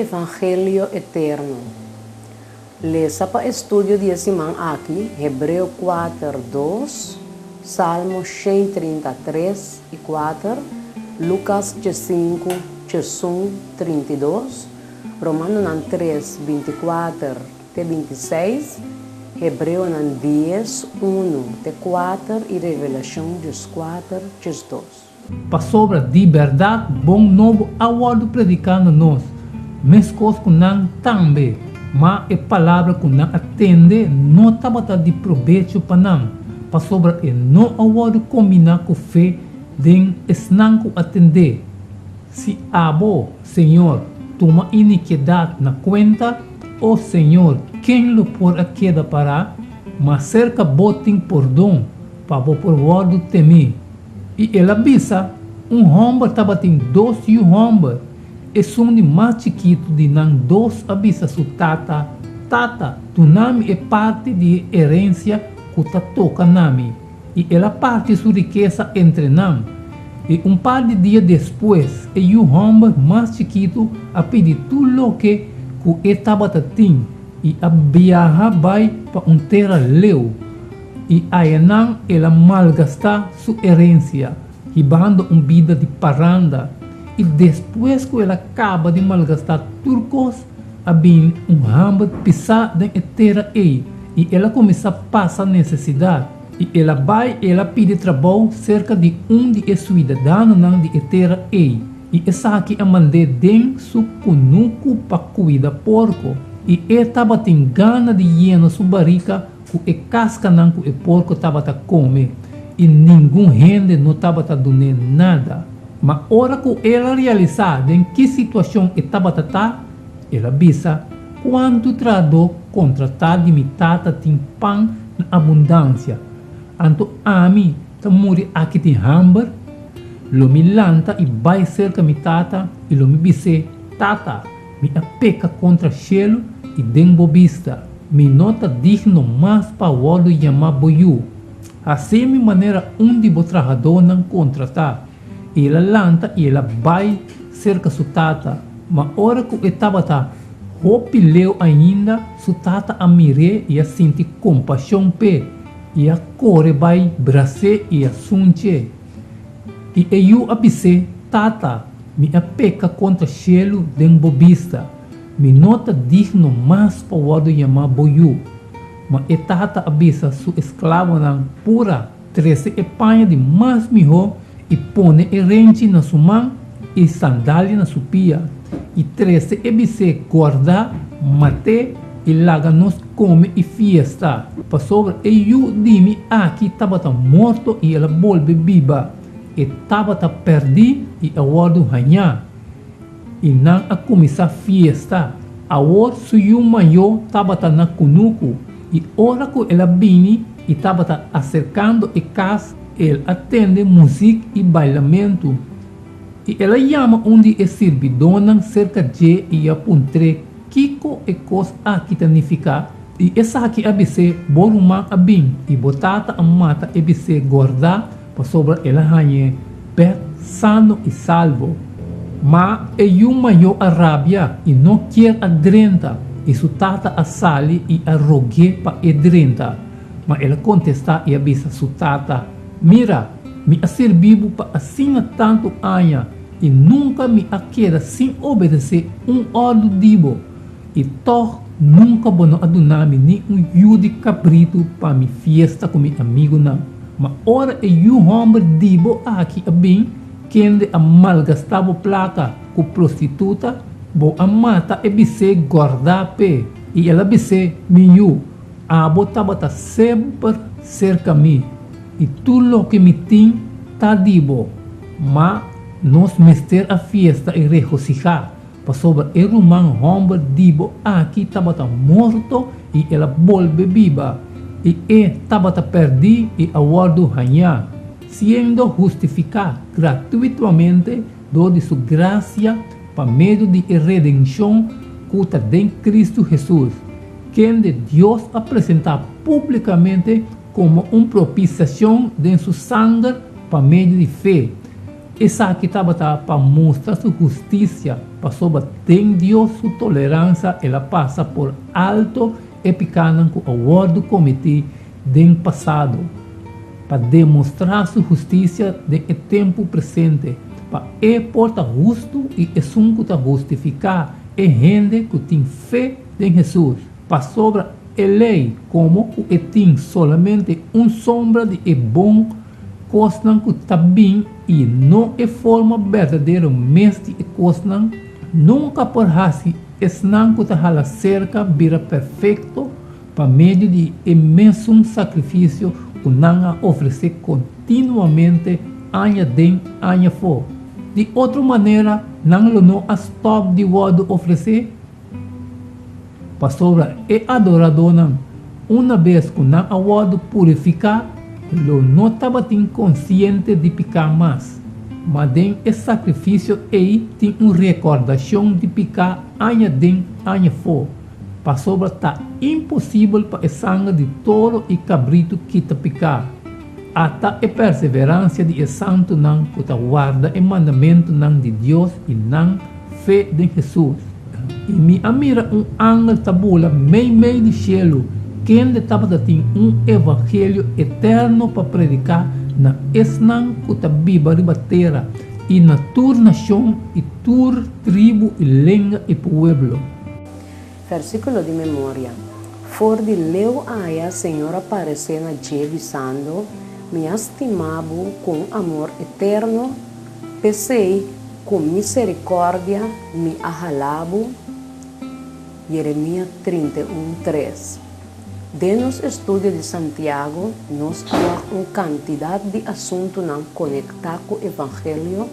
Evangelio Eterno. Lesa pa estudio di e siman aki, Hebreo kuater, dos, Salmo 133 i kuater, Lukas 15, 11, 32, Romanonan 3, 24 te 26, Hebreonan 10, 1 te 4 i Revelashon 14, 12. Pasobra di bèrdat bon nobo a wòrdu prediká na nos, meskos ku nan tambe, ma e palabra ku nan a tende no tabata di probecho pa nan, pasobra e no a wòrdu kombiná ku fe den esnan ku a tend'é. Si abo, Señor, tuma inikidat na kuenta, o Señor, ken lo por a keda pará? Ma serka bo tin pordon, pa bo por wòrdu temí. I el a bisa, Un hòmber tabatin dos yu hòmber. Esun di mas chikitu di nan dos a bisa su tata, Tata, duna mi e parti di e herensia ku ta toka na mi. I el a parti su rikesa entre nan. I un par di dia despues, e yu hòmber mas chikitu a pidi tur loke ku e tabata tin i a biaha bai pa un tera leu. I ayanan el a malgastá su herensia, hibando un bida di paranda. I despues ku el a kaba di malgastá tur kos, a bini un hamber pisá den e tera ei, i el a kuminsá pasa nesesidat. I el a bai i el a pidi trabou serka di un di e suidadanonan di e tera ei, i esaki a mand'é den su kunuku pa kuida porko. I e tabatin gana di yena su barika ku e kaskanan ku e porko tabata kome, i ningun hende no tabata dun'é nada. Ma ora ku el a realisá den ki situashon e tabata ta, el a bisa, Kuantu trahadó kontratá di mi tata tin pan na abundansia, anto ami ta muri aki di hamber? Lo mi lanta i bai serka mi tata i lo mi bis'é, Tata, Mi a peka kontra shelu i den bo bista. Mi no ta digno mas pa wòrdu yamá bo yu. Hasi mi manera un di bo trahadónan kontratá. I el a lanta i el a bai serka su tata. Ma ora ku e tabata hopi leu ainda, su tata a mir'é i a sinti kompashon p'e, i a kore bai bras'é i a sunch'é. I e yu a bis'é, Tata, mi a peka kontra shelu den bo bista. Mi no ta digno mas pa wòrdu yamá bo yu. Ma e tata a bisa su esklabonan, Pura, trese e paña di mas mihó i pone e renchi na su man i sandalia na su pia, i trese e bisé gòrdá, mat'é i laga nos kome i fiesta, pasobra e yu di mi aki tabata morto i el a bolbe biba, e tabata pèrdí i a wòrdu hañá. I nan a kuminsá fiesta. Awor su yu mayó tabata na kunuku, i ora ku el a bini i tabata aserkando e kas, el a tende muzik i bailamentu. I el a yama un di e sirbidónan serka dje i a puntr'é kiko e kos aki ta nifiká. I esaki a bis'é, Bo ruman a bin, i bo tata a mata e bis'é gòrdá, pasobra el a hañ'é bèk sano i salvo. Ma e yu mayó a rabia i no kier a drenta, i su tata a sali i a rog'é pa e drenta. Ma el a kontestá i a bisa su tata, Mira, mi a sirbi bo pa asina tantu aña i nunka mi a keda sin obedesé un òrdu di bo, i tòg nunka bo no a duna mi ni un yu di kabritu pa mi fiesta ku mi amigunan. Ma ora e yu hòmber di bo aki a bin, kende a malgastá bo plaka ku prostituta, bo a mata e bisé gòrdá p'e. I el a bis'é, Mi yu, Abo tabata semper serka mi, i tur loke mi tin ta di bo. Ma nos mester a fiesta i regosihá, pasobra e ruman hòmber di bo aki tabata morto i el a bolbe biba, i e tabata pèrdí i a wòrdu hañá, siendo hustifiká gratuitamente dor di su grasia pa medio di e redenshon ku ta den Kristu Hesus. Kende Dios a presentá públikamente komo un propisiashon den su sanger pa medio di fe. Esaki tabata pa mustra su hustisia, pasobra den Dios su toleransia el a pasa por alto e pikánan ku a wòrdu kometí den pasado, pa demostrá su hustisia den e tempu presente, pa e por ta hustu i esun ku ta hustifiká e hende ku tin fe den Hesus. Pasobra e Lei, komo ku e tin solamente un sombra di e bon kosnan ku ta bin i no e forma berdadero mes di e kosnan, nunka por hasi esnan ku ta hala serka bira perfekto pa medio di e mesun sakrifisio ku nan a ofresé kontinuamente aña den aña afó. Di otro manera nan lo no a stòp di wòrdu ofresé. Pasobra e adoradónan, unabes ku nan a wòrdu purifiká, lo no tabatin konsiente di piká mas. Ma den e sakrifisio ei tin un rekordashon di piká aña den aña afó, pasobra ta imposibel pa e sanger di toro i kabritu kita piká. Ata e perseveransia di e santunan ku ta warda e mandamentunan di Dios i nan fe den Hesus. I mi a mira un angel ta bula meimei di shelu, kende tabata tin un evangelio eterno pa prediká na esnan ku ta biba riba tera, i na tur nashon i tur tribu i lenga i pueblo. Versíkulo di memoria, For di leu aya Señor a paresé na dje bisando, Mi a stima bo ku un amor eterno, p'esei ku miserikòrdia mi a hala bo. Jeremia 31, 3. Den nos estudio di Santiago nos a wak un kantidat di asuntunan konektá ku evangelio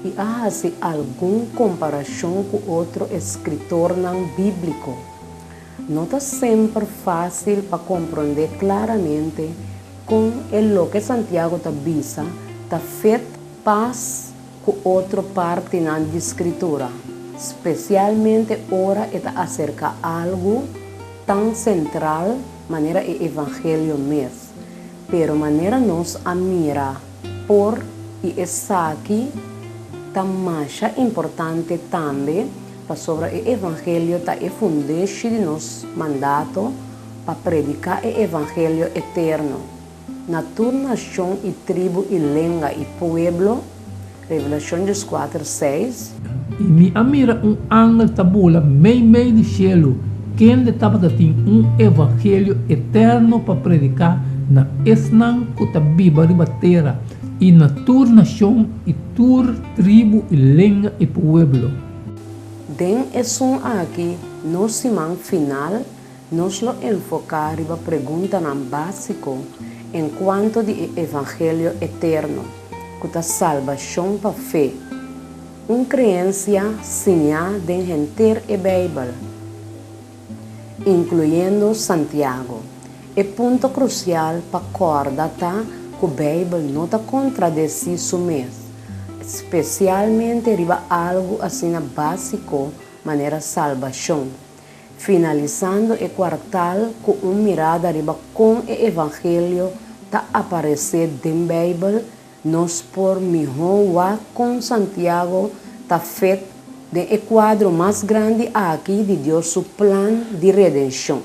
i a hasi algun komparashon ku otro eskritornan bíbliko. No ta semper fásil pa komprondé klaramente kon e loke Santiago ta bisa ta fet pas ku otro partinan di Skritura, spesialmente ora e ta aserká algu tan sentral manera e evangelio mes. Pero manera nos a mira por i esaki ta masha importante tambe pasobra e evangelio ta e fundeshi di nos mandato pa prediká e evangelio eterno na tur nashon i tribu i lenga i pueblo, Revelashon 14, 6. I mi a mira un angel ta bula meimei di shelu, kende tabata tin un evangelio eterno pa prediká na esnan ku ta biba riba tera, i na tur nashon i tur tribu i lenga i pueblo. Den esun aki, nos siman final, nos lo enfoká riba preguntanan básiko enkuanto di e evangelio eterno, ku ta salbashon pa fe, un kreensia siñá den henter e Beibel, inkluyendo Santiago. E punto krusial pa kòrda ta ku Beibel no ta kontradesí su mes, spesialmente riba algu asina básiko manera salbashon. Finalisando e kuartal ku un mirada riba kon e evangelio ta aparesé den Beibel, nos por mihó wak kon Santiago ta fet den e kuadro mas grandi aki di Dios su plan di redenshon.